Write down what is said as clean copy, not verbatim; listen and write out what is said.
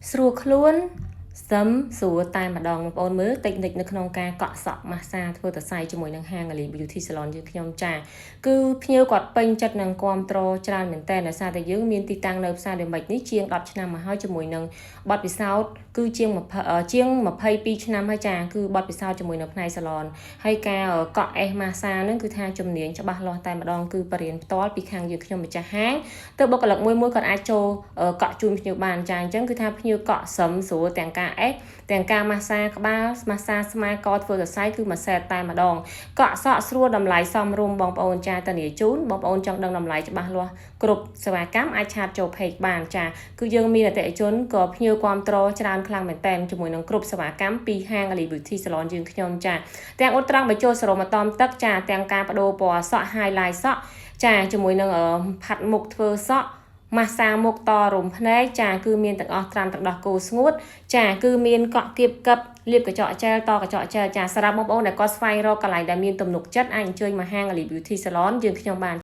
ស្រួលខ្លួនសឹមស្រួលតែម្ដងបងប្អូនមើលតិចនិចនៅក្នុងការកក់សក់ម៉ាសាធ្វើតសៃជាមួយនឹងហាង Ali Beauty Salon យើងខ្ញុំចាគឺភ្ញៀវគាត់ពេញចិត្តនឹងគ្រប់គ្រងច្រើនមែនតើដោយសារតែយើងមានទីតាំងនៅផ្សារដេមិចនេះជាង10ឆ្នាំមកហើយជាមួយនឹងបទពិសោធន៍គឺជាង20ជាង22ឆ្នាំហើយចាគឺបទពិសោធន៍ជាមួយនៅផ្នែក salon ហើយការកក់អេសម៉ាសានឹងគឺថាជំនាញច្បាស់លាស់តែម្ដងគឺបរិញ្ញាផ្ទាល់ពីខាងយើងខ្ញុំម្ចាស់ហាងទៅបុគ្គលិកមួយមួយគាត់អាចចូលកក់ជូនភ្ញៀវបានចាអញ្ចឹងគឺថាភ្ញៀវកក់សឹមស្រួលទាំងការអេសទាំងការម៉ាសាក្បាលម៉ាសាស្មាកធ្វើសរសៃគឺមួយសេតតែម្ដងកក់សក់ស្រួលតម្លៃសមរម្យបងប្អូនចាតានីជូនបងប្អូនចង់ដឹងតម្លៃច្បាស់លាស់គ្រប់សេវាកម្មអាច chat ចូល page បានចាគឺយើងមានអតិថិជនក៏ភ្ញៀវគាំទ្រច្រើនខ្លាំងមែនតែនជាមួយនឹងគ្រប់សេវាកម្មពីហាង Ali Beauty Salon យើងខ្ញុំចាទាំងអ៊ុតត្រង់បញ្ចូលសេរ៉ូមអាតមទឹកចាទាំងការបដូរពណ៌សក់ highlight សក់ចាជាមួយនឹងផាត់មុខធ្វើសក់ម៉ាសាមុខតរំភ្នែកចាគឺមានទាំងអស់ត្រាំទឹកដោះគោស្ងួតចាគឺមានកក់គៀបកឹបលាបកញ្ចក់ចែលតកញ្ចក់ចែលចាសម្រាប់បងប្អូនដែលគាត់ស្វែងរកកន្លែងដែលមានទំនុកចិត្តអាចអញ្ជើញមកហាង Ali Beauty Salon យើងខ្ញុំបាន។